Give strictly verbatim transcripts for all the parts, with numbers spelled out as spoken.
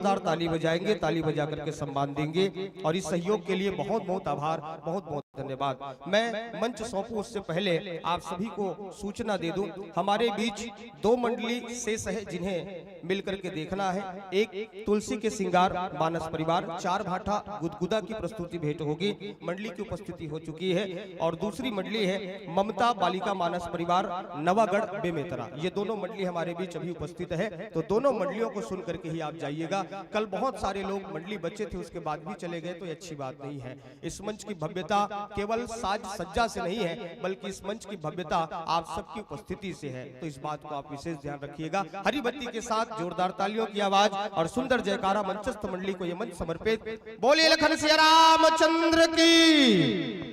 जोरदार ताली बजाएंगे, ताली बजा करके सम्मान देंगे। और इस सहयोग के लिए बहुत बहुत आभार, बहुत बहुत धन्यवाद। मैं मंच सौंपूं, उससे पहले आप सभी को सूचना दे दूं, हमारे बीच दो मंडली शेष है, जिन्हें मिल करके देखना है। एक तुलसी के श्रृंगार मानस परिवार, चार भाठा गुदगुदा की प्रस्तुति भेंट होगी। मंडली की उपस्थिति हो चुकी है। और दूसरी मंडली है ममता बालिका मानस परिवार, नवागढ़ बेमेतरा। ये दोनों मंडली हमारे बीच अभी उपस्थित है, तो दोनों मंडलियों को सुन करके ही आप जाइएगा। कल बहुत सारे लोग मंडली बचे थे, उसके बाद भी चले गए, तो ये अच्छी बात नहीं है। इस मंच की भव्यता केवल साज सज्जा से नहीं है, बल्कि इस मंच की भव्यता आप सबकी उपस्थिति से है। तो इस बात को आप विशेष ध्यान रखिएगा। हरी बत्ती के साथ जोरदार तालियों की आवाज और सुंदर जयकारा मंचस्थ मंडली को ये मंच समर्पित। बोलिए लखन सिया रामचंद्र की।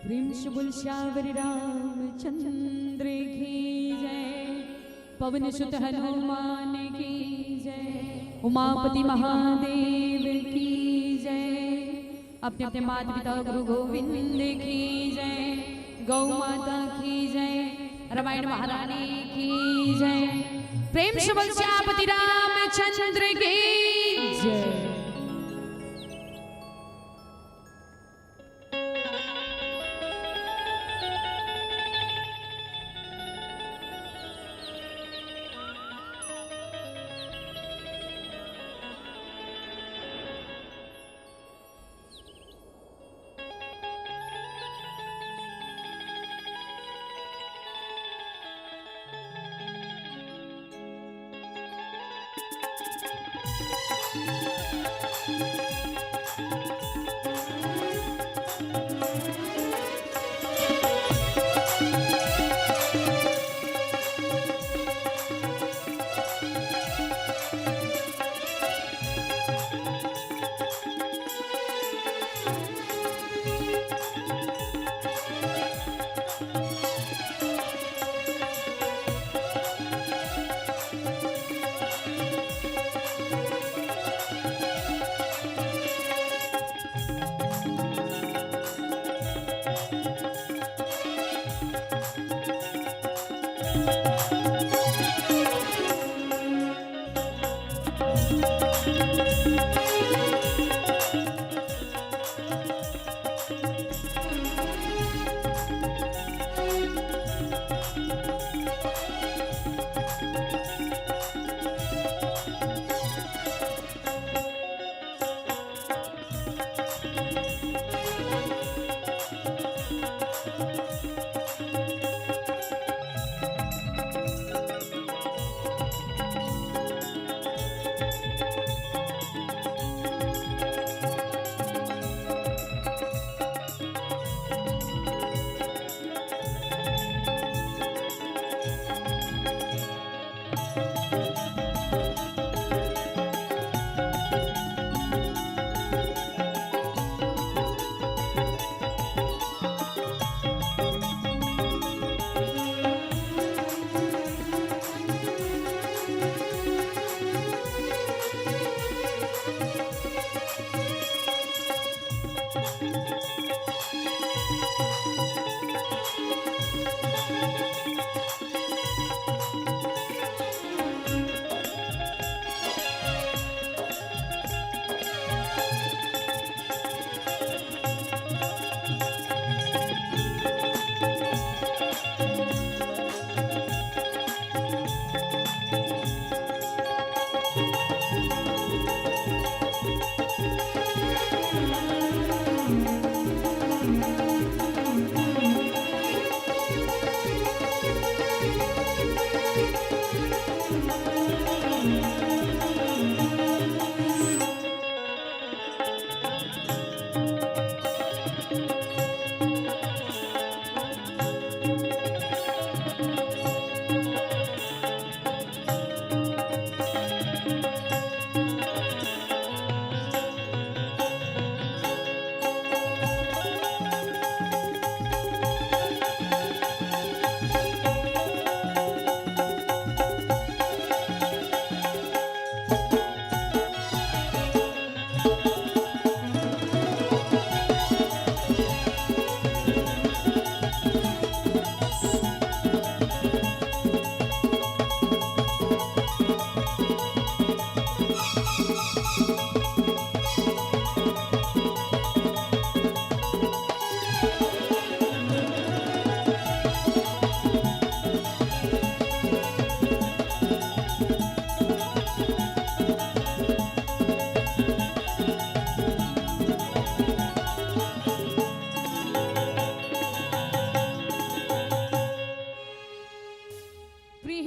प्रेम से बोल सियावर रामचंद्र की जय, पवन सुत हनुमान की जय, उमापति महादेव की जय, अपने अपने माता पिता गुरु गोविंद की जय, गौ माता की जय, रामायण महारानी की जय। प्रेम से बोल सियापति रामचंद्र की जय।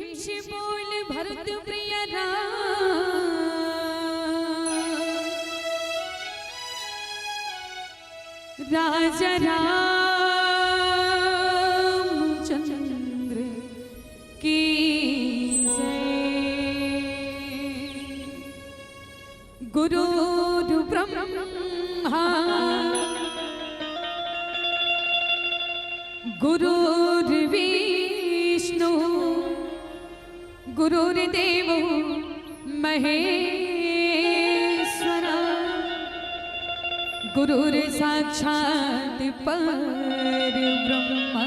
मीठे बोल भरत प्रिय राम, राजा रामचंद्र की जय। गुरुर्ब्रह्मा गुरुर्विष्णु गुरुर्देवो महेश्वरा। गुरुर्साक्षात् परब्रह्मा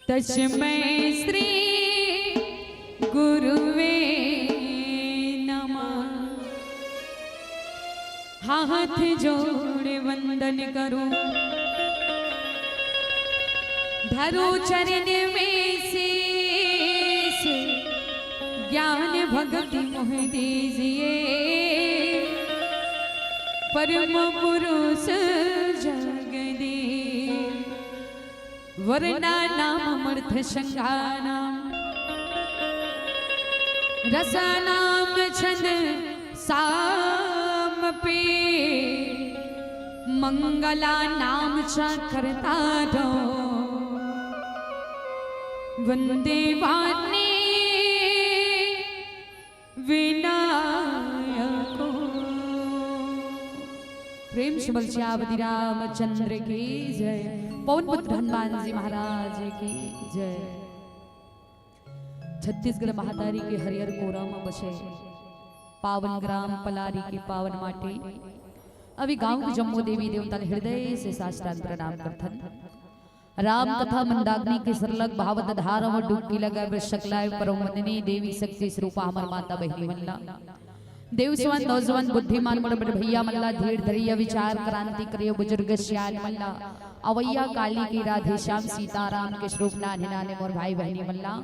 तस्मै श्री गुरुवे नमः। हाथ जोड़ वंदन करूं, धरो चरण में शीश, ज्ञान भक्ति मोह दीजिए, परम पुरुष जगदीश। वर्णानामर्थसंज्ञानां रसानां छंद सामपि मंगलानां च कर्तारौ वंदे वाणी विनायको। प्रेम से बोल सियापति रामचंद्र की जय, पवन पुत्र हनुमान जी महाराज की जय। छत्तीसगढ़ महतारी के हरियर कोरा म बसे पावन ग्राम पलारी के पावन माटी, अभी गांव के जम्मो देवी देवता ल हृदय से साष्टांग प्रणाम करथन। राम कथा मंदाकिनी के सरलग भावत धारा म डुबकी लगाए बर सकलाए परम वंदनीय देवी शक्ति स्वरूपा हमर माता बहिनी मन ला, देव सवन नौजवान बुद्धिमान बड़ बड़ भैया मन ला, धीर धरैया विचार क्रांति करैया बुजुर्ग सियान मन ला, अवैया काली के राधे श्याम सीताराम के स्वरूप नान्हे नान्हे मोर भाई बहिनी मन ला,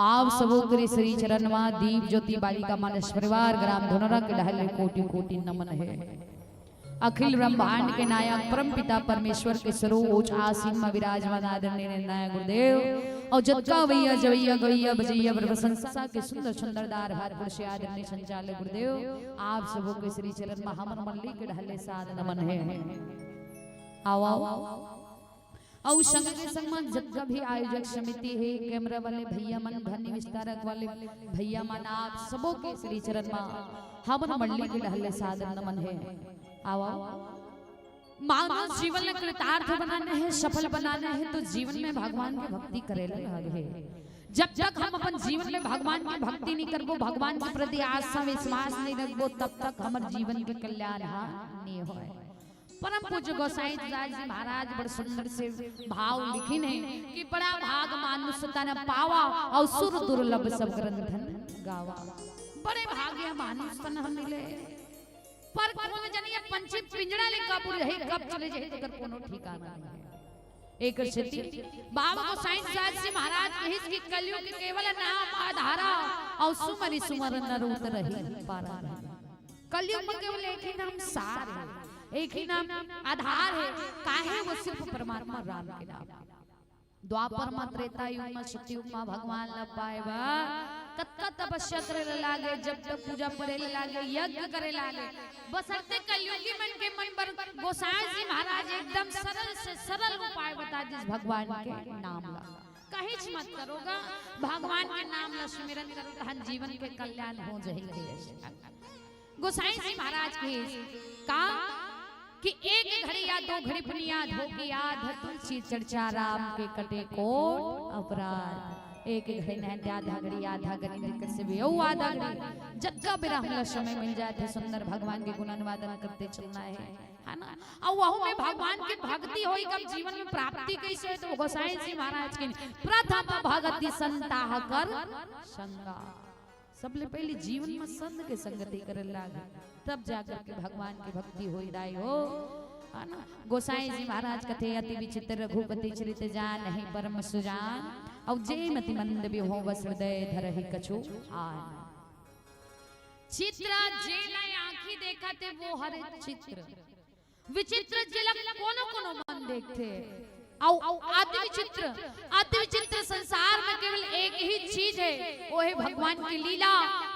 आप सबो के श्री चरण मा दीप ज्योति बालिका मानस परिवार ग्राम धनोरा के डहर ले कोटि कोटि नमन हे। अखिल ब्रह्मांड के नायक परम पिता परमेश्वर के सर्वोच्च आसीन म विराजमान आदरणीय निर्णायक गुरुदेव अउ जतका अवैया जवैया गवैया बजैया बर प्रशंसा के सुंदर सुंदर दार भार पुरसे आदरणीय संचालक गुरुदेव, आप सबो के श्री चरण म हमर मंडली के डहर ले सादर नमन हे। आओ, आओ। अउ संग के संग म जतका भी आयोजक समिति हे, कैमरा वाले भैया मन, ध्वनि विस्तारक वाले भैया मन, आप सबो के श्री चरण म हमर मंडली के डहर ले सादर नमन हे। आओ, आओ। मानव जीवन ल कृतार्थ बनाना हे, सफल बनाना हे, तो जीवन में भगवान के भक्ति करे ल लाग हे। जब तक हम अपन जीवन में भगवान के भक्ति नहीं करबो, भगवान के प्रति आस्था विश्वास नहीं रखबो, तब तक हमर जीवन के कल्याण ह नहीं होय। परम पूज्य गोसाई दास जी महाराज बड़ सुंदर से भाव लिखिन हे कि बड़ा भाग मानुष तन पावा अउ सुर दुर्लभ सब ग्रंथन गावा। बड़े भाग्य मानुष तन हम मिले। पर कोनो जनी पंछी पिंजड़ा ले कब उड़ जाही, कब चले जाही, तेकर कोनो ठिकाना नहीं हे। एकर सेती बाबा गोसाई दास जी महाराज कहिस कि कलयुग के केवल नाम आधारा अउ सुमरि सुमर नर उतरहि पारा। कलयुग में केवल एक ही नाम सार हे, एक ही नाम आधार हे। काहे? वो सिर्फ परमात्मा राम के नाम। द्वापर म, त्रेता युग म, सतयुग म भगवान ल पाए बर कतका तपस्या करे ल लागे, जप तप पूजा पढ़े ल लागे, यज्ञ करे ल लागे। बशर्ते कलयुगी मन के मन बर गोसाई जी महाराज एकदम सरल से सरल उपाय बता दिस भगवान के नाम ला। कहीं मत करो गा, भगवान के नाम ला सुमिरन करो, तहन जीवन के कल्याण हो जाही। गोसाई जी महाराज के का कि एक घड़ी या दो घड़ी पुनिया धोके आध तुलसी चर्चा राम के कटे कोट अपराध। एक घड़ी नहीं आधा घड़ी, आधा घड़ी नहीं, कैसे भी हो आधा घड़ी, जतका बेरा हमला समय मिल जाए थे सुंदर भगवान के गुणन वादन करते चलना है, है ना? अउ वहू में भगवान के भक्ति होई, कब जीवन में प्राप्ति कैसे होई, तो गोसाई जी महाराज के प्रथम भगति संताह कर संगा। सबले पहले जीवन में संत के संगति करे लाग, तब जाकर के भगवान की भक्ति होई दाई हो, है ना? गोसाई जी महाराज कथे, "अति विचित्र रघुपति चरित जानहिं परम सुजान, अउ जे मति मंद विहों वस हृदय धरहिं कछु आन।" चित्र जेला आँखी देखत हे वो हरे चित्र, विचित्र जेला कोनो कोनो मन देखथे। अउ अति विचित्र, अति विचित्र संसार में केवल एक ही चीज हे, वो हे भगवान की लीला,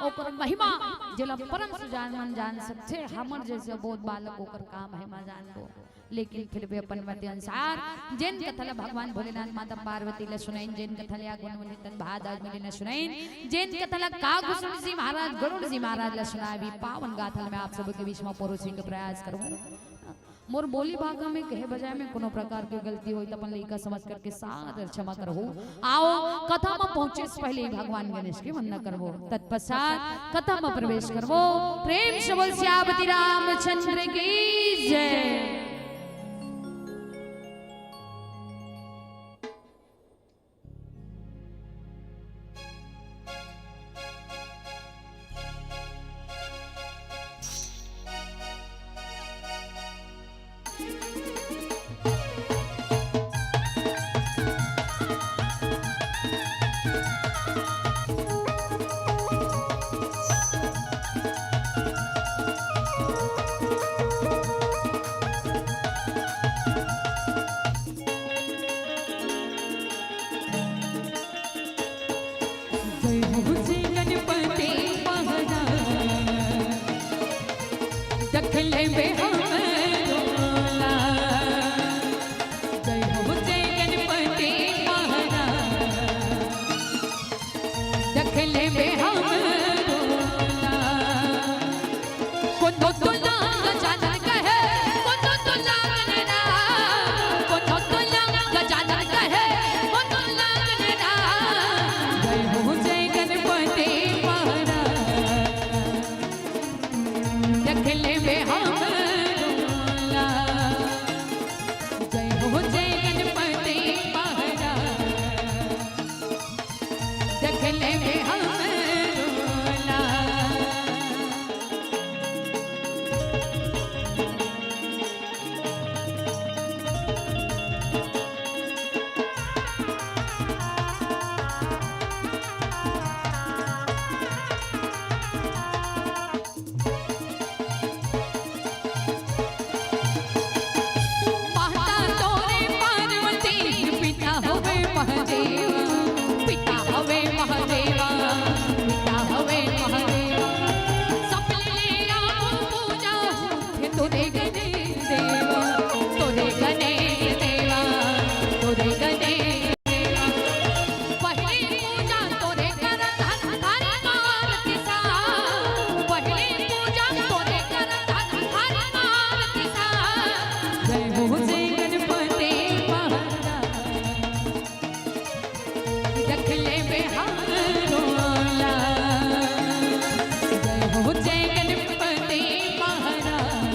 ओकर महिमा, जेला परम सुजान मन जान सकथे। हमर जैसे बोध बालक ओकर का महिमा जानबो। लेकिन फिर भी अपन मति अनुसार जेन कथा ला भगवान भोलेनाथ माता पार्वती ला सुनाइन, जेन कथा ला गुण विंध्य तन भाग आज मिले न सुनाइन, जेन कथा ला काग भूषण जी महाराज, गरुड़ जी महाराज ला सुनाए, अभी पावन गाथा ला मैं आप सब के बीच में परोसे के प्रयास करूँ। मोर बोली भाखा में कहे बजाय में कोनो प्रकार के गलती होई त अपन लइका समझ करके सादर क्षमा करहु। आओ, कथा में पहुंचे से पहले ही भगवान गणेश के वंदना करबो, तत्पश्चात कथा में प्रवेश करबो। प्रेम से बोल सियापति रामचंद्र की जय। जय हो जय गणपति महाराज, देख लेबे हमरो ला। जय हो जय गणपति महाराज, देख लेबे हमरो ला। कोनो तो लाग जानन कहे, कोनो तो लागन ना, कोनो तो लाग जानन कहे, कोनो लागन ना। जय हो जय गणपति महाराज, देख लेबे हमरो ला। जय हो जय गणपति महाराज, देख लेबे हमरो ला। माता तोरे पार्वती, पिता हवे महादेव, पिता हवे महादेवा, पिता हवे महादेवा। सब ले आपो पूजा होथे तोरे गणेश देवा, तोरे गणेश देवा, तोरे गणेश देवा। पहली पूजा तोरे करत हन हरि मारुति सा, पहली पूजा तोरे करत हन हरि मारुति सा। जय हो जय गणपति महाराज, देख लेबे हमरो ला। जय हो जय गणपति महाराज,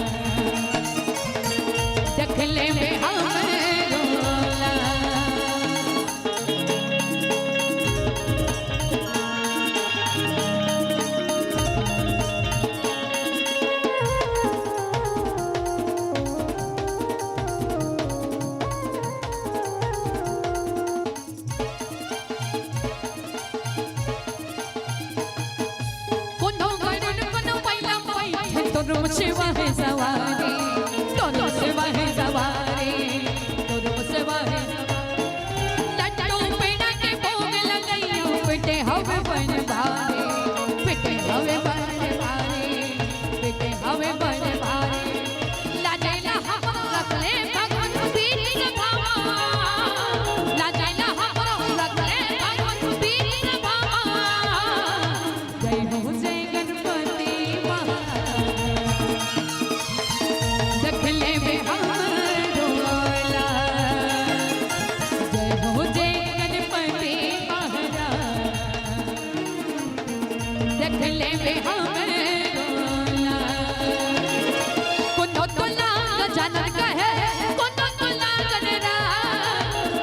देख लेबे हमरो ला। कोनो गरुड़ कोनो बैला बैठे, तोर मुसवा हे सवारी, तोर मुसवा हे सवारी, तोर मुसवा हे सवारी। लड्डू पेड़ा के भोग लगइयो, बेटे हवे बन भारी, बेटे हवे बन भारी, बेटे हवे बन भारी। लाजे ला हमरो रख ले भगवान बीच सभावा, लाजे ला हमरो रख ले भगवान बीच सभावा। जय हो जय गणपति महाराज, देख लेबे हमरो ला। जय हो जय गणपति महाराज, देख लेबे हमरो ला। कोनो तो लाग जानन कहे, कोनो तो लागन ना,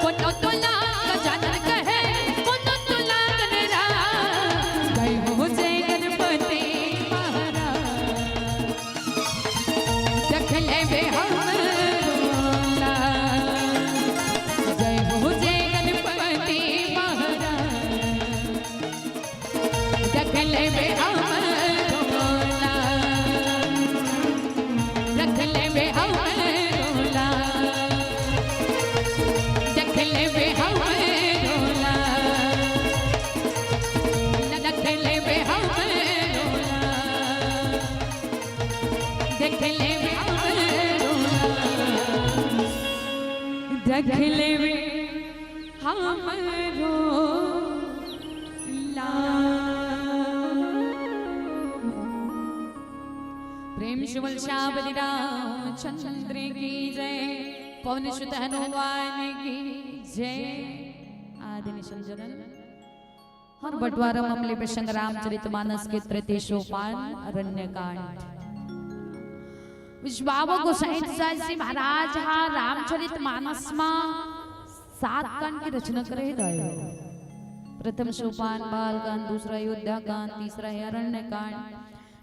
कोनो तो लाग जानन कहे, कोनो तो लागन ना। जय हो जय गणपति महाराज, देख लेबे हमरो ला। जय हो जय गणपति महाराज, देख लेबे हमरो ला, देख लेबे हमरो ला। रख लेवे हमरो लाज। प्रेम से बोल श्याम रामचंद्र की जय, पवन सुत हनुमान की जय। आदि निशंजन और बंटवारा म हमन लेबे संग रामचरित मानस के तृतीय सोपान अरण्य कांड। विश्वावो गोसाई जी महाराज हा रामचरित मानस म सात कांड की रचना करे हे दाई हो। प्रथम सोपान बाल कांड, दूसरा अयोध्या कांड, तीसरा है अरण्य कांड,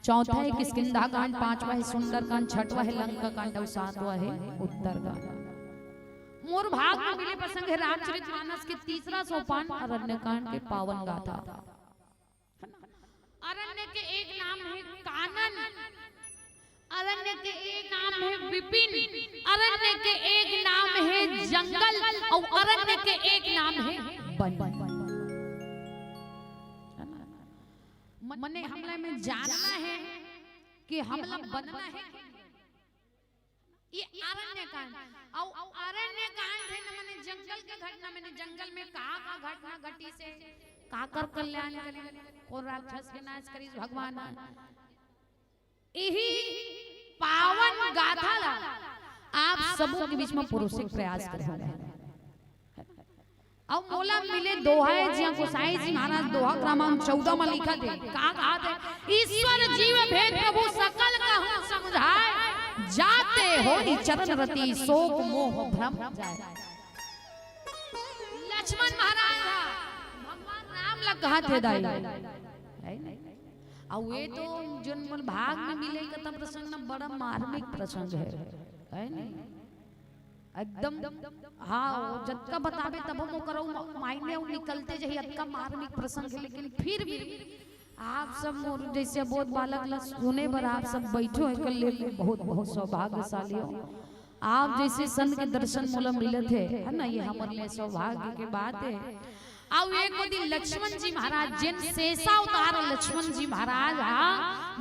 चौथा है किष्किंधा कांड, पांचवा है सुंदर कांड, छठवा है लंका कांड और सातवा है उत्तर कांड। मोर भाग में मिले प्रसंग है रामचरित मानस के तीसरा सोपान अरण्य कांड के पावन गाथा। अरण्य के एक नाम है कानन, अरण्य के एक नाम है विपिन, अरण्य के एक नाम है जंगल और अरण्य के एक नाम है वन। मने हमला में जानना है कि हमला बनना है कि ये अरण्य कांड। अउ अरण्य कांड है न, मने जंगल के घटना, मने जंगल में का का घटना घटी से काकर कल्याण करे, कोन राक्षस के नाश करिस भगवान। यही पावन गाथा ला आप सबो के बीच में परोसे के प्रयास करहूं। अउ मोला मिले दोहा हे, जिहां गोसाई जी महाराज दोहा क्रमांक चौदह में लिखत हे, का कहत हे? ईश्वर जीव भेद प्रभु सकल कहूं समझाय, जाते होई चरण रति सोक मोह भ्रम जाय। लक्ष्मण महाराज हा भगवान राम ला कहत हे दाई, है नहीं? अउ ये तो जोन मोर भाग में मिले कथा प्रसंग ना बड़ा मार्मिक प्रसंग है, है नहीं? एकदम, हाँ, वो जतका बताबे तब हम ओकर उ मायने उ निकलते जाही, अतका मार्मिक प्रसंग है। लेकिन फिर भी आप सब मोर जैसे बोध बालक ला सुने बर आप सब बैठो है, कर ले बहुत बहुत सौभाग्यशाली हो। आप जैसे संत के दर्शन मोला मिलत है, है ना, ये हमर लिए सौभाग्य के बात है। अउ एक दिन लक्ष्मण जी महाराज, जेन शेषावतार लक्ष्मण जी महाराज हा,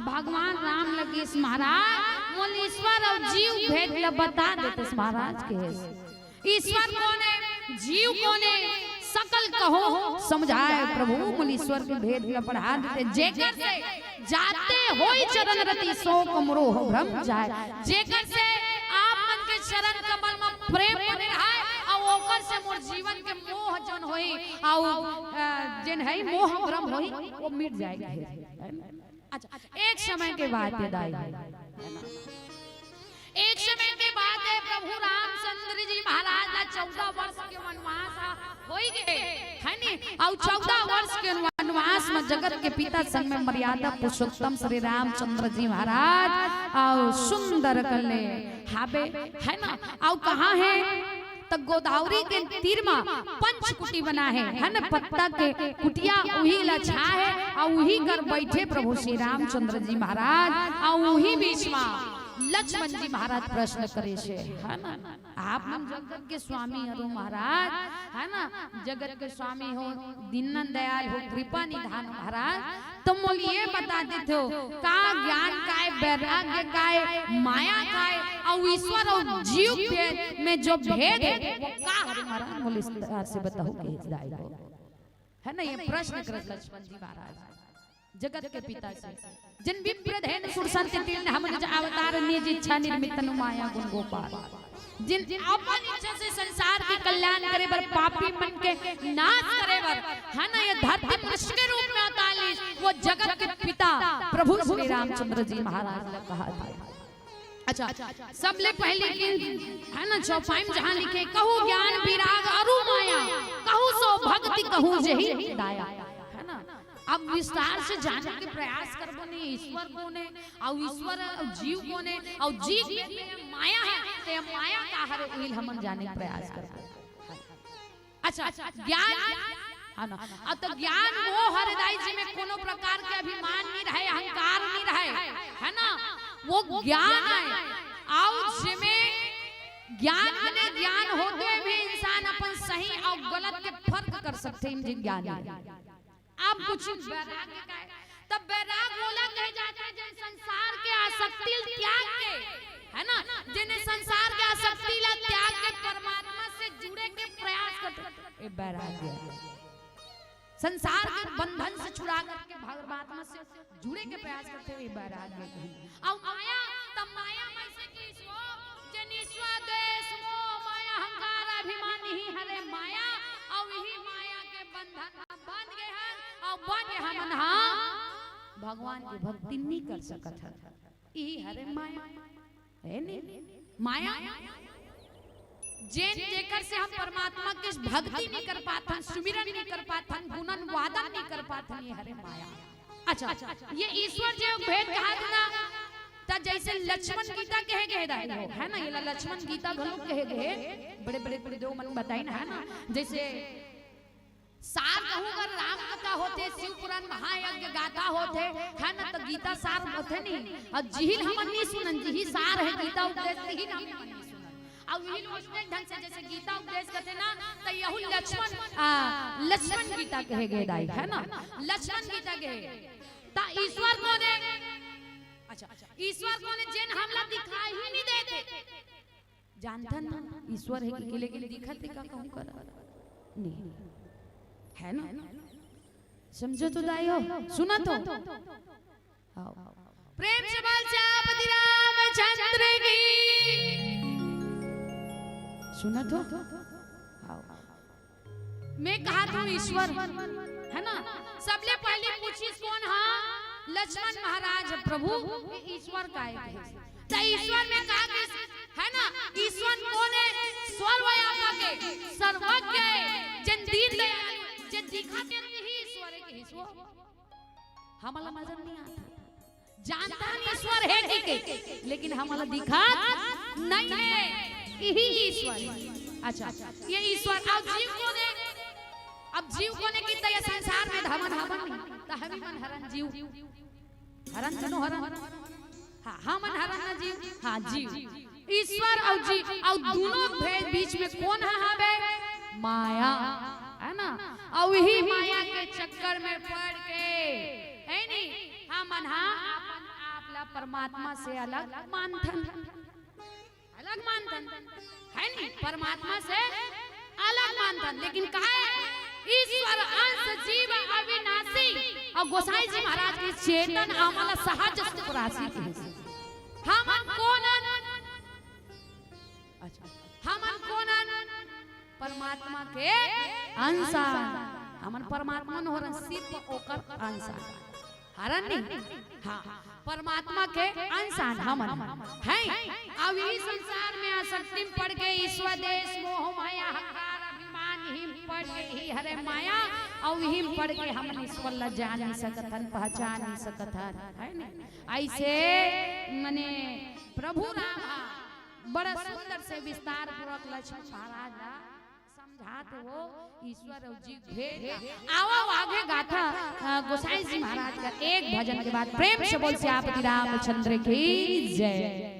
भगवान राम लगिस महाराज, मोल ईश्वर अउ जीव भेद ल बता देतेस महाराज के। ईश्वर कोन हे, जीव कोन हे, सकल कहूं समझाय प्रभु, मोल ईश्वर के भेद ल पढ़ा देते, जेकर से जाते होई चरण रति सोक मोह भ्रम जाय। जेकर से आप मन के चरण कमल में प्रेम बने रहय, अउ ओकर से मोर जीवन के मोह जन होई, अउ, अ, जेन है मोह भ्रम होई, वो मिट जाय। अच्छा, एक समय के बात हे दाई, एक समय के बात हे, प्रभु रामचंद्र जी महाराज ला चौदह वर्ष के वनवास होई गे, है नी? अउ चौदह वर्ष के वनवास में जगत के पिता संग में मर्यादा पुरुषोत्तम श्री रामचंद्र जी महाराज अउ सुंदर कले हाबे, है ना? अउ कहाँ हे? त गोदावरी के तीर मा पंच कुटी बना हे, है ना? पत्ता के कुटिया उही ला छा हे, अउ उही कर बैठे प्रभु श्री रामचंद्र जी महाराज, अउ उही बीच मा लक्ष्मण जी महाराज प्रश्न करे से, है ना? आप मन जगत के स्वामी हरो महाराज, है ना? जगत के स्वामी हो, दीन दयाल हो, कृपा निधान हो महाराज। त मोल ये बता देथो, का ज्ञान काय, वैराग्य काय, माया काय, अउ ईश्वर अउ जीव के में जो भेद हे, वो का हरे महाराज? मोल विस्तार से बताहू के दाई हो। है ना, ये प्रश्न करत लक्ष्मण जी महाराज जगत के पिता से। जिन विप्र धेनु सुरसन तितिल ने हमन ज अवतार निज इच्छा निर्मित तनु माया गुण गोपाल। जिन अपन इच्छा से संसार के कल्याण करे बर, पापी मन के नाश करे बर, है ना, ये धरती मनुष्य के रूप में अवतार लीस, वो जगत के पिता प्रभु श्री रामचंद्र जी महाराज ने कहा था। अच्छा, सबले पहले के, है ना, चौपाई में जहाँ लिखे, कहूँ ज्ञान विराग अरु माया, कहूँ सो भक्ति कहूँ जेहि दाया, है ना। अब विस्तार से जाने के प्रयास करबो नहीं, ईश्वर कोन हे, अउ ईश्वर अउ जीव कोन हे, अउ जीव के माया हे, त ये माया का हरे, इल हमन जाने के प्रयास करबो। अच्छा, ज्ञान, है ना, अब त ज्ञान वो हरे दाई जी में कोनो प्रकार के अभिमान नहीं रहे, अहंकार नहीं रहे, है ना, वो ज्ञान हे। अउ जेमे ज्ञान, मने ज्ञान होते हुए इंसान अपन सही अउ गलत के फर्क कर सकथे, जिन ज्ञानी। आप कुछ वैराग्य का हे, तब वैराग मोला कहे जाथे, जिन संसार के आसक्ति ल त्याग के, है ना, जिन संसार के आसक्ति ला त्याग के परमात्मा से जुड़े करथे, ए वैराग्य। संसार के बंधन से छुड़ा करके परमात्मा से जुड़े के प्रयास करथे, ए वैराग्य कही। अउ माया, त माया में से किस वो, जेन ईर्ष्या, द्वेष, मोह, माया, अहंकार, अभिमान, इही हरे माया, अउ इही माया के बंधन म बंध गे हन, अउ बंध गे हमन हा भगवान के भक्ति नइ कर सकत हन। इही हरे माया, हे नी? माया, जेन, जेकर से हम परमात्मा के भक्ति नइ कर पाथन, सुमिरन नइ कर पाथन, गुणन वादन नइ कर पाथन, ये हरे माया। अच्छा, ये ईश्वर जे भेद कहा था ना, त जैसे लक्ष्मण गीता कहे गए दाई हो, है ना? ये ला लक्ष्मण गीता घलो कहे गए, बड़े-बड़े गुरुदेव मन बताइन, है ना? जैसे सार कहूँ अगर राम कथा होथे, शिव पुराण महायज्ञ गाथा होथे, है ना, त गीता सार होथे नी। अउ जिही ल हमन नइ सुनन, जिही सार हे गीता उपदेश, तिही ल हमन नइ सुनन। अउ इही ल वइसने ढंग से जैसे गीता उपदेश कथे ना, त यहू लक्ष्मण, आ, लक्ष्मण गीता कहे गए दाई, है ना, लक्ष्मण गीता कहे। त ईश्वर कोन हे? अच्छा, ईश्वर कोन हे? जेन हमला दिखाई ही नइ देथे। जानथन ना, ईश्वर हे कि, लेकिन दिखत हे का कहूँ करा? नहीं। है ना? समझो तो दाई हो, सुनत हो? आओ। प्रेम से बोल सियापति रामचंद्र की। सुनत हो? आओ। मैं कहा था ईश्वर, है ना? सबले पहले पूछिस कोन हा? लक्ष्मण महाराज, प्रभु, ये ईश्वर काय हे? त ईश्वर में कहा कि, है ना, ईश्वर कोन हे? सर्वव्यापक हे, सर्वज्ञ हे, जेन दीन दयालु, जेन दिखत हे, यही ईश्वर हे, कहिस वो। हमला नजर नइ आत हे। जानथन ईश्वर हे कि के, लेकिन हमला दिखत नइ हे। इही ईश्वर हे। अच्छा, ये ईश्वर। अउ जीव कोन हे? अब जीव कोन हे कि त ये संसार में हमन हवन नहीं, त हमी मन हरन जीव। हरन तनो हरन। हाँ, हमन हरन ना जीव। हाँ, जीव। ईश्वर अउ जीव, अउ दूनों भे-, बीच में कोन हा हवे? माया, है ना? अउ इही माया के चक्कर में पड़ के, है नी, हमन हा अपन आप ला परमात्मा से अलग मानथन, अलग मानथन, है नी? परमात्मा से अलग मानथन, लेकिन काहे? ईश्वर अंश जीव अविनाशी, अउ गोसाई जी महाराज के चेतन आमला सहज सुख राशि के। हमन कोन अन? अच्छा, हमन कोन अन? परमात्मा के अंश अन। हमन परमात्मा नोहरन, सिर्फ ओकर अंश अन। हरन नहीं? हाँ, परमात्मा के अंश अन हमन। हैं? अब इही संसार में आसक्ति में पड़ के ईश्वर द्वेष, मोह, माया, अहंकार, अभिमान, इही में पड़ के, इही हरे माया, अउ इही में पड़ के हमन ईश्वर ला जान नइ सकत हन, पहचान नइ सकत हन, है नी? अइसे मने प्रभु राम हा बड़ा सुंदर से विस्तार पूर्वक लक्ष्मण महाराज ला समझात हे वो ईश्वर अउ जीव भेद। आवा आगे गाथा, अ, गोसाई जी महाराज का एक भजन के बाद प्रेम से बोल सियापति रामचंद्र की जय।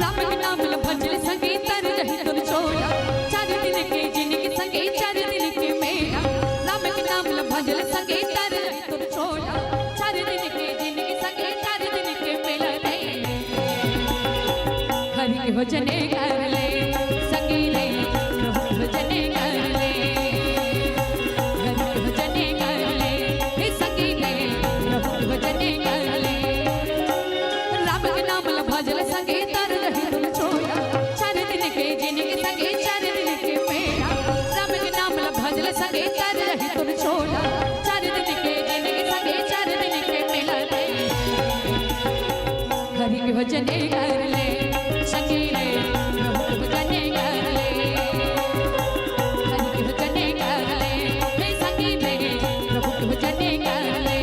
राम के नाम ल भजल संगे तर रही तोर चोला, चार दिन के जिनगी संगे चार दिन के मेला। राम के नाम ल भजल संगे तर रही तोर चोला, चार दिन के जिनगी संगे चार दिन के मेला रे। हरि के भजन कर ले संगी रे, प्रभु के भजन कर ले। हरि के भजन कर ले, हे संगी रे, प्रभु के भजन कर ले। राम के नाम ल भजल संगे तर रही तुम छोड़ा, चार दिन के जिनगी संगे चार दिन के मेला। राम के नाम ल भजल संगे तर रही तुम छोड़ा, चार दिन के जिनगी संगे चार दिन के मेला रे। हरि के भजन कर ले संगी रे, प्रभु के भजन कर ले। हरि के भजन कर ले, हे संगी रे, प्रभु के भजन कर ले।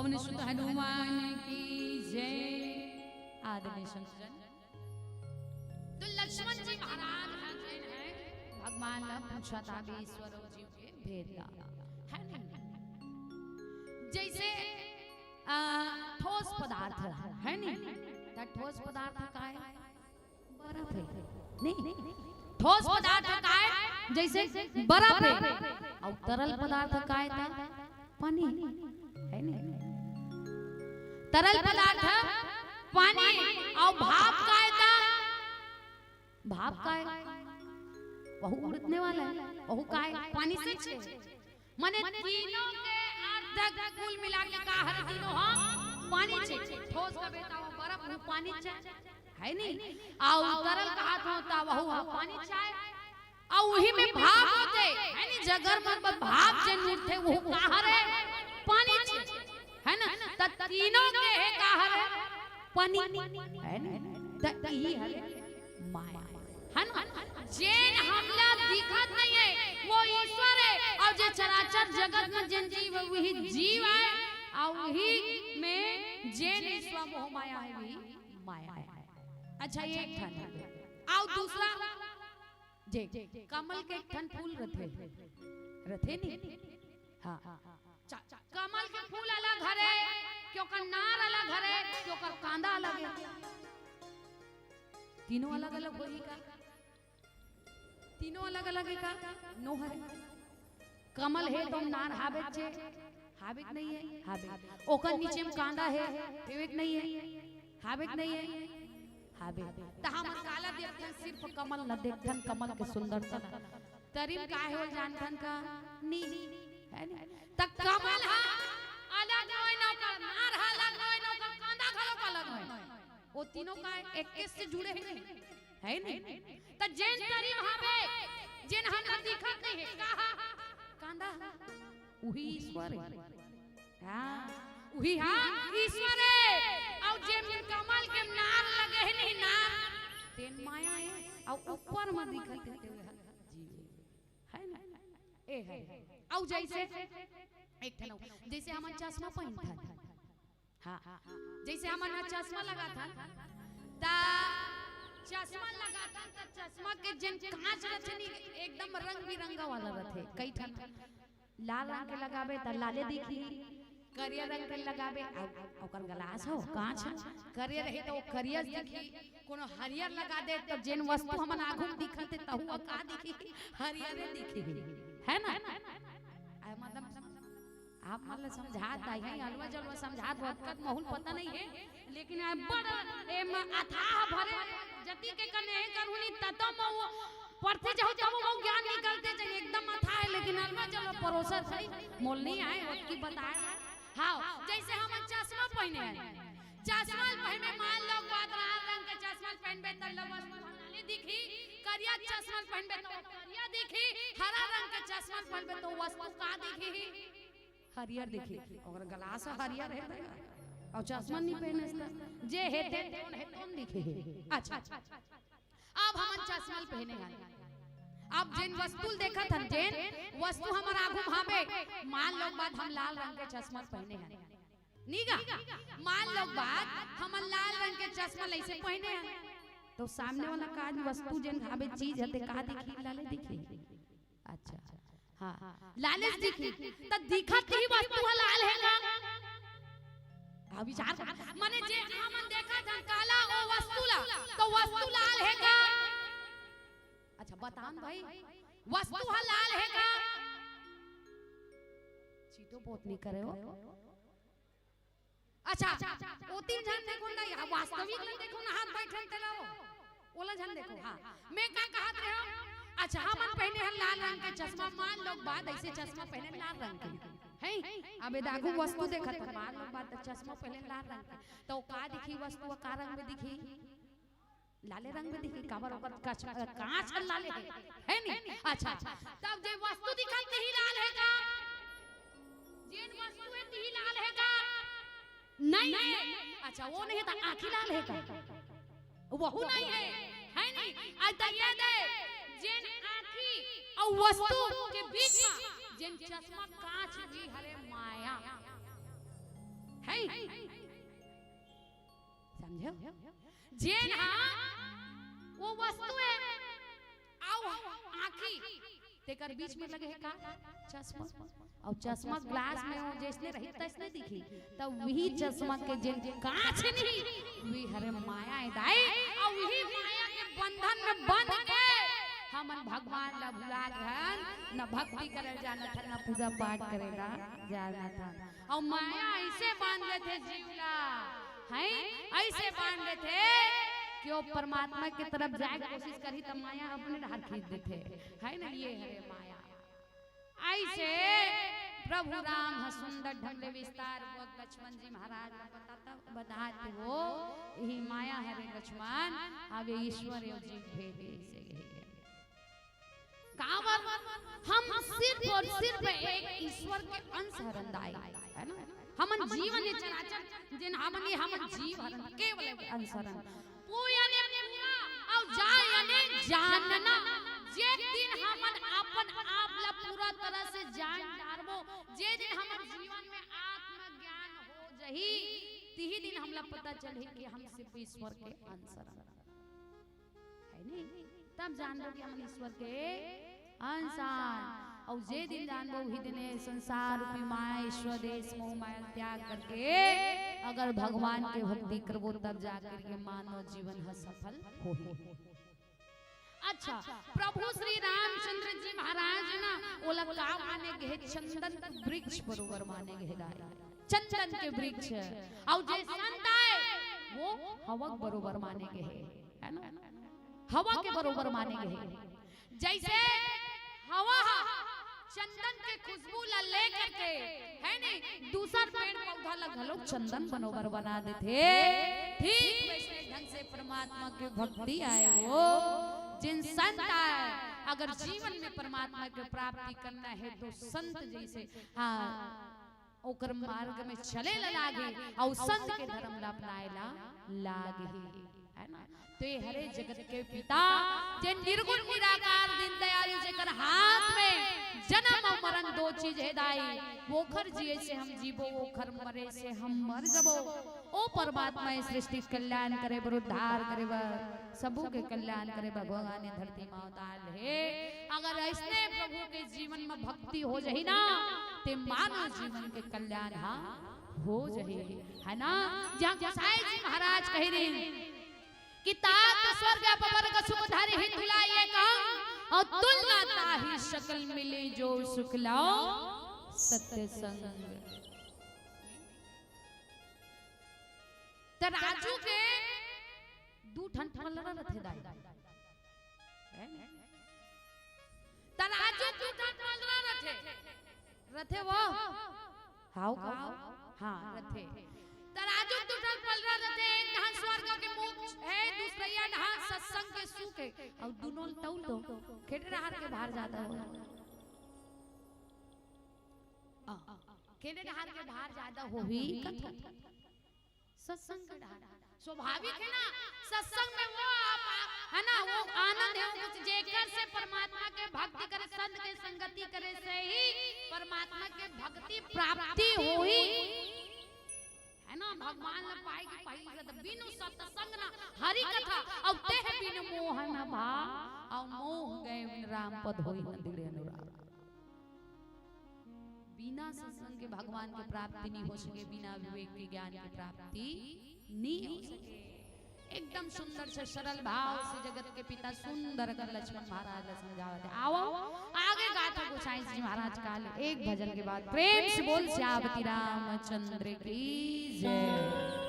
पवन सुत हनुमान की जय। आदरणीय संतजन, तो लक्ष्मण जी महाराज ह जेन हे, भगवान ला पूछत हे ईश्वर अउ जीव के भेद ला, हे नी? जइसे, आ, ठोस पदार्थ हे नी, त ठोस पदार्थ काय? बर्फ हे, नहीं? ठोस पदार्थ काय? जइसे बर्फ हे, अउ तरल पदार्थ काय? त पानी, हे नी? तरल पदार्थ पानी, अउ भाप काय? त भाप काय? वहू उड़ने वाला हे, वहू काय? पानी से छे। मने तीनों के अर्थ कुल मिला के का हरे? तीनों ह पानी छे। ठोस कबे त वो बर्फ, वो पानी छे, हे नी? अउ तरल कहत हो त वहू ह पानी छे। अउ उही में भाप होथे, हे नी? जगर मन बर भाप जेन उठथे, वो का हरे? पानी छे, हे ना? त तीनों के हे का हरे? पानी, हे नी? त इही हरे माया, हे ना? जेन हमला दिखत नहीं हे, वो ईश्वर हे, अउ जे चराचर जगत में जेन जीव हे, वही जीव हे, अउ वही में जेन ईश्वर मोह माया हे, वही माया हे। अच्छा, ये एक ठन हे। अउ दूसरा, जे कमल के एक ठन फूल रथे, रथे नी? हाँ, च-, कमल के फूल अलग हरे, कि ओकर नार अलग हरे, कि ओकर कांदा अलग हे। तीनों अलग-अलग होही का? तीनों अलग-अलग हे का? नो हरे। कमल हे त नार हाबे चे, हाबे के नहीं हे? हाबे। ओकर नीचे में कांदा हे, हेवे के नहीं हे? हाबे के नहीं हे? हाबे। त हमन काला देखथन? सिर्फ कमल ला देखथन, कमल के सुंदरता ला। तरी म का हे वो जानथन का? नी, हे नी? त कमल ह अलग होय न, ओकर नार ह अलग होय न, ओकर कांदा घलो अलग होय। वो तीनों का एक से जुड़े हे, हे नी? त जेन तरी म हाबे, जेन हमन दिखत नहीं हे, का ह? कांदा ह। उही ईश्वर हे। हाँ, उही ह ईश्वर हे। अउ जेन कमल के नार लगे हे नहीं, नार, तेन माया हे। अउ ऊपर म दिखत हे, तेन ह जीव हे। हे ना? ए हे। अउ जइसे एक ठन अउ, जइसे हमन चश्मा पहिनथन, हाँ, जइसे हमन ह चश्मा लगाथन, त चश्मा लगाथन, त चश्मा के जेन कांच रथे नी, एकदम रंग बिरंगा वाला रथे। कई ठन लाल रंग के लगाबे, त लाले दिखही, करिया रंग के लगाबे, अउ ओकर ग्लास हो, कांच ह, करिया रही, त वो करिया दिखही। कोनो हरियर लगा दे, त जेन वस्तु हमन आघू म दिखत हे, तहू ह का दिखही? हरियरे दिखही, हे ना? आ, मतलब, आप मन ल समझात हे, अलवा जलवा समझात हो, अतका त महूँ ल पता नहीं हे, लेकिन आ बड़ एमा अथाह भरे जति के कने हे करहूँ नी, ततो म वो पढ़ते जाहू तब वो ज्ञान निकलथे, जब एकदम अथाह हे, लेकिन अलवा जलवा परोसत हे, मोल नहीं आय, ओतकी बताय। हाँ, जइसे हमन चश्मा पहिने हन, चश्मा ल पहिने, मान लो, बाद लाल रंग के चश्मा ल पहिनबे, त ल वस्तु ह लाले दिखही, करिया चश्मा ल पहिनबे, त वो करिया दिखही, हरा रंग के चश्मा ल पहिनबे, त वो वस्तु का दिखही? हरियर दिखही। ओकर ग्लास हरियर हे, अउ चश्मा नी पहिने हस त जे हे तेन, कोन हे, कोन दिखही? अच्छा, अब हमन चश्मा ल पहिने हन, अब जेन वस्तु ल देखत हन, जेन वस्तु हमर आघू म हाबे, मान लो, बाद हम लाल रंग के चश्मा ल पहिने हन, नी गा? मान लो, बाद हमन लाल रंग के चश्मा ल अइसे पहिने हन, त सामने वाला का वस्तु जेन हाबे, चीज हे, ते का दिखही? लाले दिखही। अच्छा, हाँ, लाले दिखही। त दिखत ही वस्तु ह लाल हे का? हाँ, विचार कर। माने जे हमन देखत हन काला वो वस्तु ला, त वस्तु लाल हे का? अच्छा, बताओ न भाई, वस्तु ह लाल हे का? चीटो बहुत नहीं करे हो। अच्छा, ओ तीन झन देखो ना, या वास्तविक ल देखो ना, हाथ बैठन तेला वो, ओला झन देखो। हाँ, मैं का कहत रहे हूँ? अच्छा, हमन पहिने हन लाल रंग के चश्मा, मान लो, बाद अइसे चश्मा पहिने लाल रंग के, हैं? अब ए दागू वस्तु देखत हन, मान लो, बाद चश्मा पहिने लाल रंग के, त का दिखही वस्तु, का रंग में दिखही? लाले रंग में दिखही, काबर ओकर कांच, कांच ह लाले हे, हे नी? अच्छा, तब जे वस्तु दिखत तिही लाल हे का? जेन वस्तु हे तिही लाल हे का? नहीं हे। अच्छा, वो नहीं हे त आँखी लाल हे का? वहू नहीं हे, हे नी? अ, त ये दे, जेन आँखी अउ वस्तु के बीच म जेन चश्मा कांच भी हरे माया। समझे? जेन हा वो वस्तु हे, अउ आँखी, तेकर बीच में लगे हे का? चश्मा। अउ चश्मा ग्लास में हो, जैसने रही तैसने दिखी, त वही चश्मा के जेन कांच नहीं, वही हरे माया हे दाई। अउ वही माया के बंधन में बंध के हमन भगवान ला भुला गए हन, न भक्ति करे जानत हन, न पूजा पाठ करे ला जानत हन। अउ माया ऐसे बांध लेथे जीव ला, हैं? ऐसे बांध लेथे कि वो परमात्मा के तरफ जाए के कोशिश करही त माया अपने डहर खींच देथे, है ना? ये हरे माया। ऐसे प्रभु राम ह सुंदर ढंग ले विस्तार पूर्वक लक्ष्मण जी महाराज ला बताता, बतात हे वो, यही माया हरे लक्ष्मण, आगे ईश्वर यो जीव भेद हे, ऐसे कहे। काबर हम सिर्फ और सिर्फ एक ईश्वर के अंश हरन दाई, है ना? हमन जीवन ये चराचर, जेन हमन ये हमन जीव हरन, केवल एक अंश हरन। पू यानी पूरा, अउ जा यानी जानना। जे दिन हमन अपन आप ला पूरा तरह से जान डारबो, जे दिन हमर जीवन में आत्मज्ञान हो जही, तिही दिन हमला पता चलही कि हम सिर्फ ईश्वर के अंश हरन। है नहीं? तब जानबो कि हमन ईश्वर के अंश आन। अउ जे दिन जानबो, उही दिन ये संसार रूपी माया, ईश्वर देश, मोह माया त्याग करके अगर भगवान के भक्ति करबो, तब जाकर के मानव जीवन ह सफल होही। अच्छा, प्रभु श्री रामचंद्र जी महाराज ना, ओला का माने गे हे? चंदन के वृक्ष बरोबर माने गे हे दाई, चंदन के वृक्ष। अउ जे संत आय, वो हवा के बरोबर माने गे हे, है ना? हवा के बरोबर माने गे हे। जैसे हवा ह चंदन के खुशबू ला लेकर के, है नी, दूसर पेड़ पौधा ला घलो चंदन बरोबर बना देथे, ठीक वैसे ढंग से परमात्मा के भक्ति आय वो, जेन संत आय, अगर जीवन में परमात्मा के प्राप्ति करना हे त संत जैसे, हाँ, ओकर मार्ग में चले ला लागे, अउ संत के धर्म ला अपनाए ला लागे, है ना? तो ये हरे जगत के पिता, जे निर्गुण निराकार दीन दयालु, जेकर हाथ में जन्म अउ मरण दो चीज हे दाई, ओखर जिए से हम जीबो, ओखर मरे से हम मर जबो। ओ परमात्मा ये सृष्टि के कल्याण करे बर, उद्धार करे बर, सबू के कल्याण करे बर भगवान ये धरती में अवतार ले। अगर ऐसने प्रभु के जीवन में भक्ति हो जही ना, ते मानव जीवन के कल्याण हा हो जही, है ना? जहाँ गोसाई जी महाराज कहे रहिन कि तात स्वर्ग अपवर्ग सुख धरि हित भुलाइ एक अंग, अउ तुलना ताहि सकल मिले जो सुख लाओ सत्संग। तराजू के दू ठन पलरा रथे दाई। तराजू दू ठन पलरा रथे। रथे वो? हाव का? हाँ, रथे। तराजू दू ठन पलरा रथे, एक डहान स्वर्ग के मोक्ष हे, दूसरइया डहान सत्संग के सुख हे। अउ दूनों ल तउल दो, खेड़े डहार के भार जादा हो। आ, खेड़े डहार के भार जादा होही कथो। सत्संग के डहार। स्वाभाविक हे ना, सत्संग में वो आप, है ना, वो आनंद हे, वो कुछ जेकर से परमात्मा के भक्ति करे, संत के संगति करे से ही परमात्मा के भक्ति प्राप्ति होही। है ना, भगवान ला पाए के पहिली से तो बिनु सत्संग ना हरि कथा, अउ तेह बिनु मोह न भाव, अउ मोह गए बिन राम पद होई न दृढ़ अनुराग। बिना सत्संग के भगवान के प्राप्ति नहीं हो सके, बिना विवेक के ज्ञान के प्राप्ति नहीं हो सके। एकदम सुंदर से सरल भाव से जगत के पिता सुंदर कर लक्ष्मण महाराज ला समझावत हे। आवो, आगे गाथा गोसाई जी महाराज काले एक भजन के बाद प्रेम से बोल सियापति रामचंद्र की जय।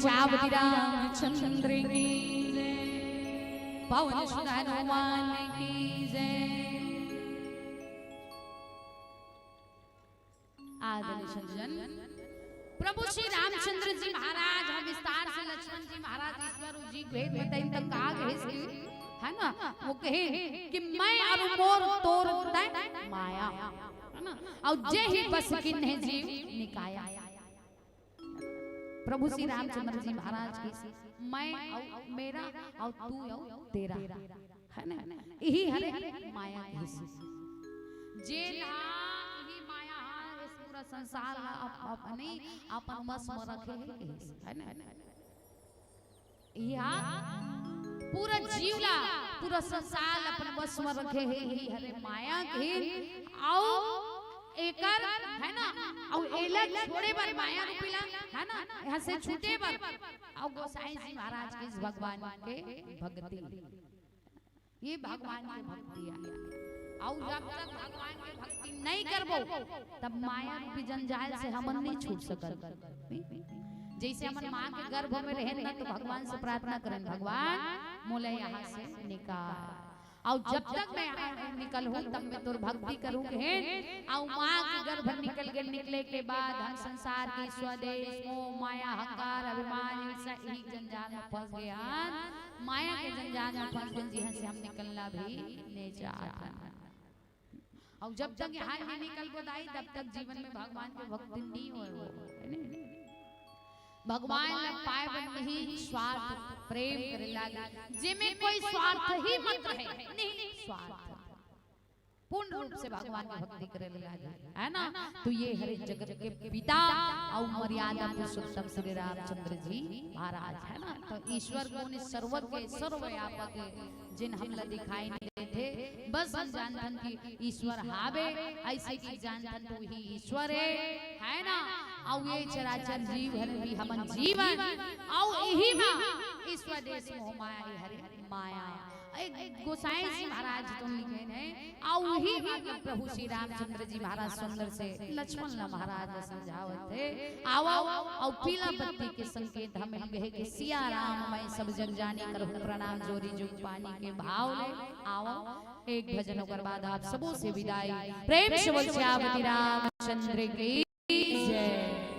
छावती रामचंद्र की जय, पवन सुत हनुमान की जय। आदरणीय संतजन, प्रभु श्री रामचंद्र जी महाराज ह विस्तार से लक्ष्मण जी महाराज ईश्वर जी भेद बताइन त का कहिस कि, है ना, वो कहे कि मैं अरु मोर तोर तैं माया, है ना, अउ जे ही बस किन्हे जीव निकाया। प्रभु श्री रामचंद्र जी महाराज के मैं अउ मेरा अउ तू अउ तेरा, है ना, इही हरे माया के हिस्सा। जे ला इही माया ह इस पूरा संसार ला अप-, अपने अपन वश में रखे हे, है ना। इहा पूरा जीव ला, पूरा संसार ला अपन वश में रखे हे, इही हरे माया के। अउ एकर, है ना, अउ एला छोड़े बर माया रूपी ला, है ना, यहाँ से छूटे बर, अउ गोसाई जी महाराज के भगवान के भक्ति, ये भगवान के भक्ति आय। अउ जब तक भगवान के भक्ति नहीं करबो, तब माया रूपी जंजाल से हमन नहीं छूट सकत। जैसे हमन माँ के गर्भ में रहेन ना, तो भगवान से प्रार्थना करेन, "भगवान, मोला यहाँ से निकाल।" अउ जब तक मैं निकलहूँ, तब मैं तोर भक्ति करूँ कहेन। अउ माँ के गर्भ निकल के, निकले के बाद हम संसार के स्वदेश, मोह, माया, अहंकार, अभिमान, ईर्ष्या, इही जंजाल में फंस गे हन। माया के जंजाल में फंस गे, जिहाँ से हम निकलना भी नहीं चाहत हन। अउ जब तक यहाँ नहीं निकलबो दाई, तब तक जीवन में भगवान के भक्ति नहीं होय, है ना? भगवान ला पाए बर नहीं, स्वार्थ प्रेम करे लागे, जेमे कोई स्वार्थ ही मत रहे, नहीं स्वार्थ, पूर्ण रूप से भगवान के भक्ति करे लागे, है ना? तो ये हरे जगत के पिता अउ मर्यादा पुरुषोत्तम श्री रामचंद्र जी महाराज, है ना? तो ईश्वर कोन हे? सर्वज्ञ, सर्वव्यापक हे, जेन हमला दिखाई नहीं देथे, बस हम जानथन कि ईश्वर हावे, ऐसे कि जानथन तो ही ईश्वर हे, है ना? अउ ये चराचर जीव हर भी हमन जीवन, अउ इही मा ईश्वर देश मोह माया, ये हरे माया। एक गोसाई जी महाराज तो लिखे हैं, अउ इही मा प्रभु श्री रामचंद्र जी महाराज सुंदर से लक्ष्मण ला महाराज ला समझावत हे, आवव, अउ पीला बत्ती के संकेत हमें गहे कि सिया राम मैं सब जग जानी, करहूँ प्रणाम जोरी जुग पानी के भाव ले। आवव, एक भजन ओकर बाद आप सबो से विदाई। प्रेम से बोल सियावती रामचंद्र की जय।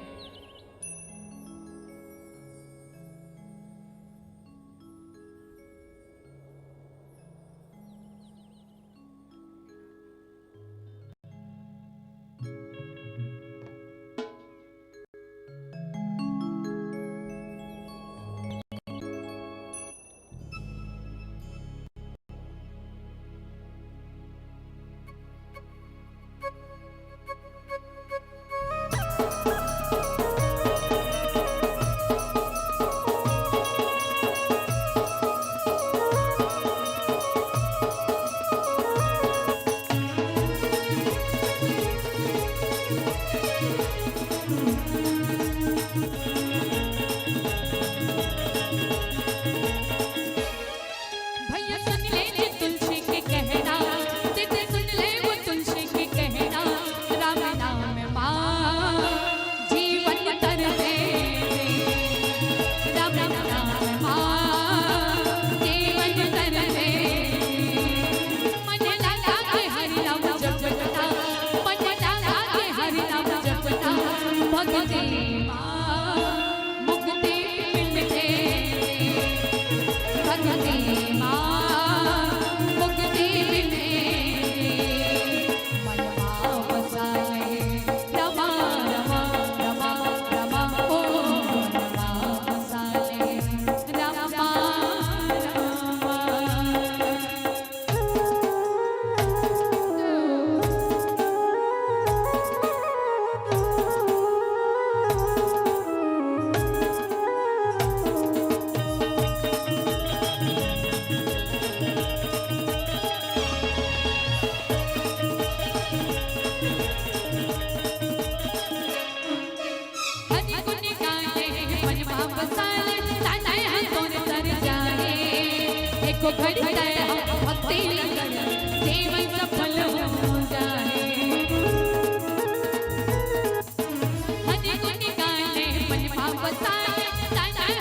भैया सुन ले जी तुलसी के कहना, दीदी सुन ले वो तुलसी के कहना, राम नाम मा जीवन तर दे, राम नाम मा जीवन तर दे। मन लगा के हरि नाम जपना, मन लगा के हरि नाम जपना, भक्ति मा मुक्ति मिलते, भक्ति मा मुक्ति मिलते। मन मा बसा ले रमा, रमा, रमा, रमा, ओ मन मा बसा ले रमा, रमा। हरि गुण गाए मन भाव बसाए, ताने हम तोर तर जाए। एको घड़ी तय हम भक्ति लगन, जीवन सफल हो जाए। हरि गुण गाए मन भाव बसाए, ताने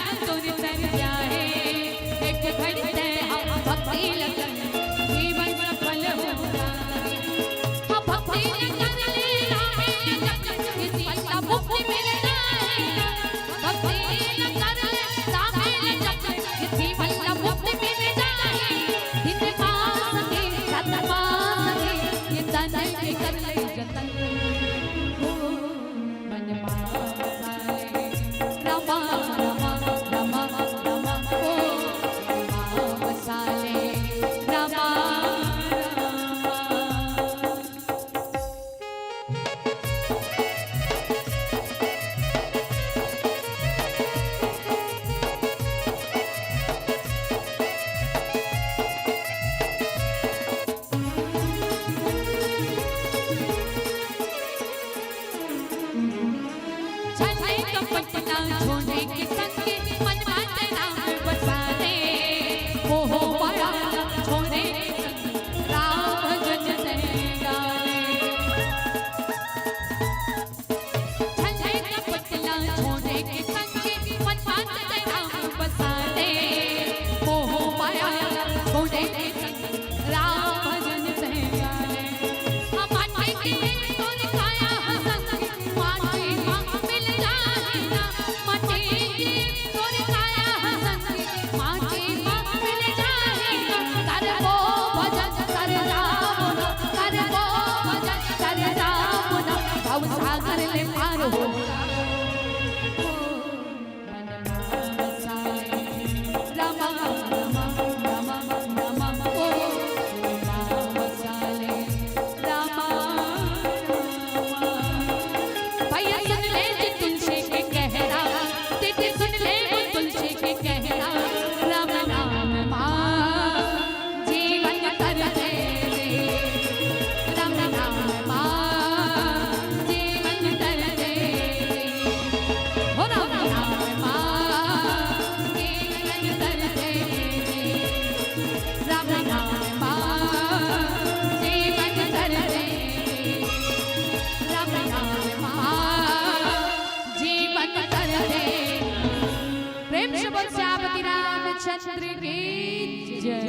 चंद्र की जय।